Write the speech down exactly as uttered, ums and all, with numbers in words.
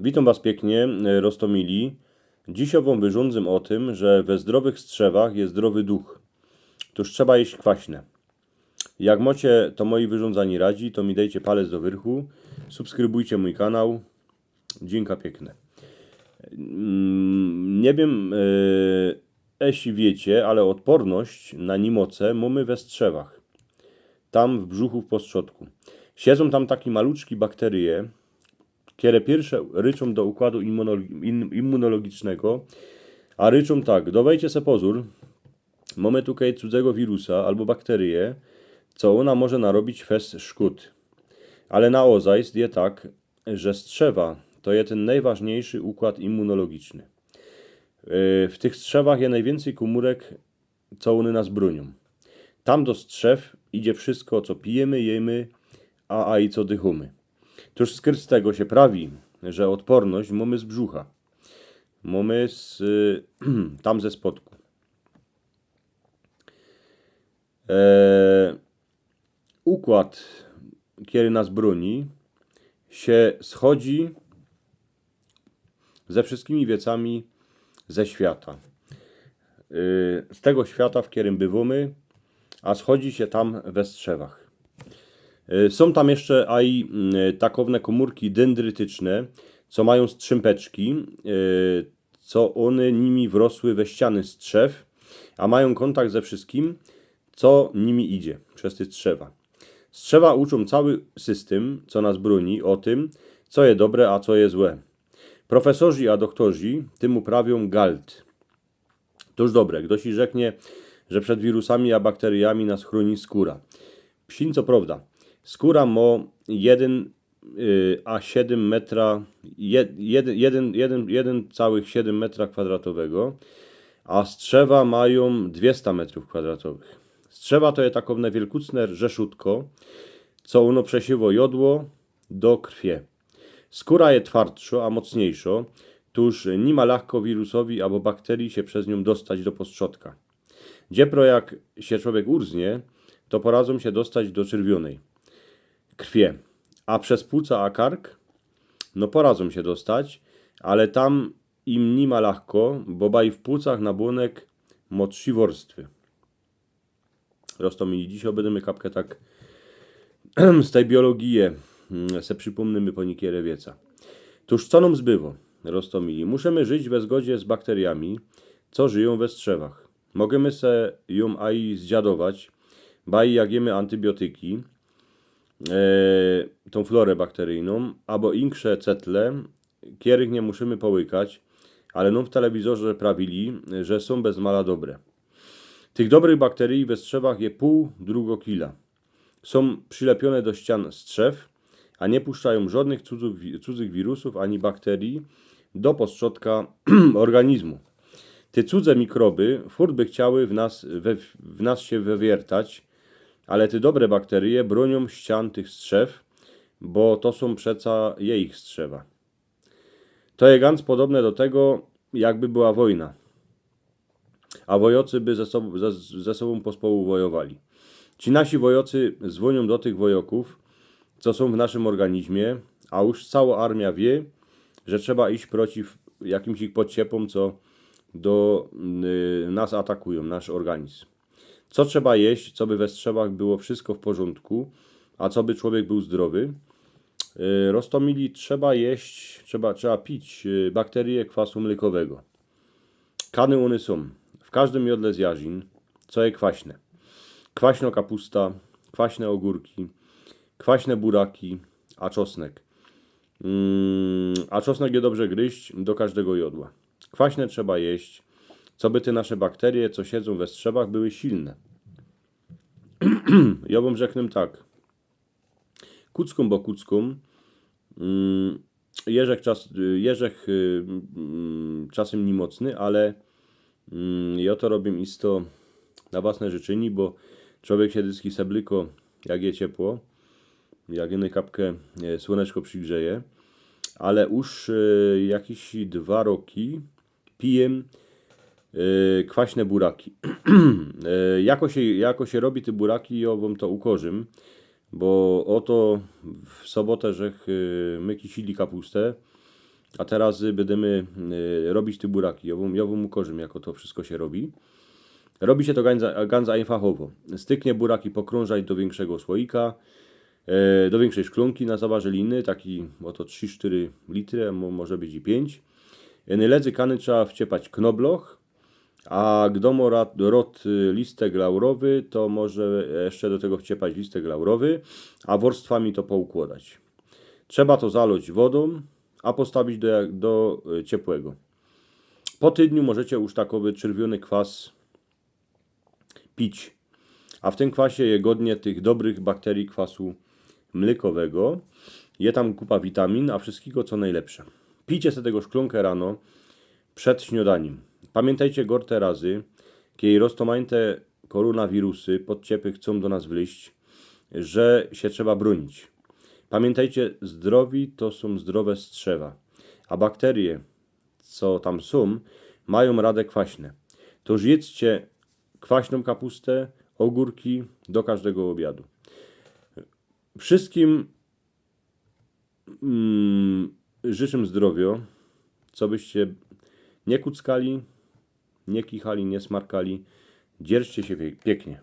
Witōm was piyknie, e, roztōmili. Dzisiej wōm wyrządzym ô tym, że we zdrowych strzewach je zdrowy duch. Tōż trzeba jeść kwaśne. Jak mocie to moje wyrządzanie radzi, to mi dejcie palec do wyrchu, subskrybujcie mōj kanał. Dziynka piykne. Mm, niy wiym, e, eśli wiycie, ale ôdporność na niymoce mōmy we strzewach. Tam w brzuchu, w postrzodku. Siedzōm tam taki maluczki bakteryje, kere piyrwsze ryczōm do układu immuno-, in-, immunologicznego, a ryczōm tak: dŏwejcie se pozōr, mōmy tukej cudzego wirusa abo bakteryje, co ôna może narobić fest szkōd. Ale naozaj je tak, że strzewa to je tyn nojważniyjszy układ immunologiczny. E, w tych strzewach je nojwiyncyj kōmōrek, co ône nas brōniōm. Tam do strzew idzie wszysko, co pijymy, jymy, a, a i co dychōmy. Tōż skyrz z tego sie prawi, że ôdporność mōmy z brzucha. Mōmy z, y, tam ze spodku. E, układ, kery nas brōni, sie schodzi ze wszyskimi wiecami ze świata. Y, z tego świata, w kerym bywōmy, a schodzi sie tam we strzewach. Y, sōm tam jeszcze aj, mm, takowne kōmōrki dyndrytyczne, co majōm strzympeczki, y, co ône nimi wrosły we ściany strzew, a majōm kōntakt ze wszyskim, co nimi idzie przez te strzewa. Strzewa uczōm cały systym, co nas brōni, ô tym, co je dobre, a co je złe. Profesorzi a doktorzi tym uprawiōm galt. Tōż dobre, ftoś i rzeknie, że przed wirusami a bakteryjami nas chrōni skōra. Psin co prowda. Skōra mo jedyn, y, a siedym metra, jed-, jedyn, jedyn, jedyn, jedyn całych siedym metra kwadratowego, a strzewa majōm dwiesta metrōw kwadratownych. Strzewa to je takowne wielkucne rzeszutko, co ôno przesiywo jodło do krwie. Skōra je twardszo, a mocniyjszo, tōż niyma lachko wirusowi abo bakteryji sie przez niōm dostać do postrzodka. Dziepro jak sie człowiek urznie, to poradzōm sie dostać do czerwiynyj krwie. A przez płuca a kark, no poradzōm sie dostać, ale tam im niyma lachko, bo baj w płucach nabłōnek mo trzi worstwy. Roztōmili, dzisiej bydymy kapke tak z tyj biologije, mm, se przipōmnymy po niykerze wieca. Tōż co nōm zbywo, roztōmili? Musimy żyć we zgodzie z bakteryjami, co żyjōm we strzewach. Możymy se jōm aj zdziadować, baj jak jymy antybiotyki, e, tōm florã bakteryjnōm, abo insze cetle, kerych niy musimy połykać, ale nōm w telewizorze prawili, że sōm bez mala dobre. Tych dobrych bakteryji we strzewach je pōł drugo kila. Sōm przilepiōne do ścian strzew, a niy puszczajōm żodnych cudzych wi-, cudzych wirusōw ani bakteryji do postrzodka organizmu. Te cudze mikroby furt by chciały w nas, we, w nas sie wywiertać, ale te dobre bakteryje brōniōm ścian tych strzew, bo to sōm przeca jejich strzewa. To je ganz podobne do tego, jakby była wojna. A wojocy by ze sob-, ze, ze sobōm pospołu wojowali. Ci nasi wojocy zwōniōm do tych wojokōw, co sōm w naszym organizmie, a już cało armia wiy, że trzeba iś przeciw jakimś ich podciepōm, co do, y, nas atakujōm, nasz organizm. Co trzeba jeść, coby we strzewach było wszysko w porzōndku, a coby człowiek bōł zdrowy? Y, roztōmili, trzeba jeść, trzeba, trzeba pić, y, bakteryje kwasu mlykowego. Kany ône sōm w kożdym jodle z jarzin, co je kwaśne. Kwaśno kapusta, kwaśne ôgōrki, kwaśne buraki, a czosnek. Mm, a czosnek je dobrze gryźć do kożdego jodła. Kwaśne trzeba jeść, coby te nasze bakteryje, co siedzōm we strzewach, były silne. Jŏ bym rzeknōm tak. Kuckōm, bo kuckōm. Mm, jeżech czas-, jeżech, y, mm, czasym niymocny, ale, mm, jŏ to robię isto na własne życzynie, bo człowiek sie dyski seblyko, jak je ciepło, jak jednej kapkę, e, słōneczko przigrzeje. Ale już, e, jakeś dwa roki pijem, e, kwaśne buraki. E, jako sie, jako sie robi te buraki, jŏ wōm to ukożym, bo ôto w sobotę żech, e, my kisili kapustę, A teroz bydymy y, robić te buraki. Jŏ wōm, jŏ wōm ukożym, jako to wszystko sie robi. Robi sie to ganza, ganza einfachowo. Styknie buraki pokrōnżać do wiynkszego słoika, e, do wiynkszej szklōnki na zabarzeliny, taki, bo to trzi sztyry litry, mo, może być i piyńć. E, Nojlecy kany trzeba wciepać knobloch, a gdo mo rod, rod y, listek laurowy, to może jeszcze do tego wciepać listek laurowy, a worstwami to poukłŏdać. Trzeba to zalŏć wodōm, a postawić do, do y, ciepłego. Po tydniu możecie już takowy czerwiōny kwas pić. A w tym kwasie je godnie tych dobrych bakterii kwasu mlykowego. Je tam kupa witamin, a wszystkigo co nojlepsze. Pijcie se tego szklōnkã rano przed śniŏdanim. Pamiyntejcie gorte razy, kej roztōmajte koronawirusy podciepy chcōm do nas wlyźć, że sie trzeba brōnić. Pamiyntejcie, zdrowi to sōm zdrowe strzewa, a bakterie, co tam sōm, majōm rade kwaśne. Toż jedzcie kwaśnōm kapustã, ôgōrki do kożdego ôbiadu. Wszystkim mm, życzym zdrowiŏ, cobyście niy kuckali, niy kichali, niy smarkali. Dzierżcie sie pie- piyknie.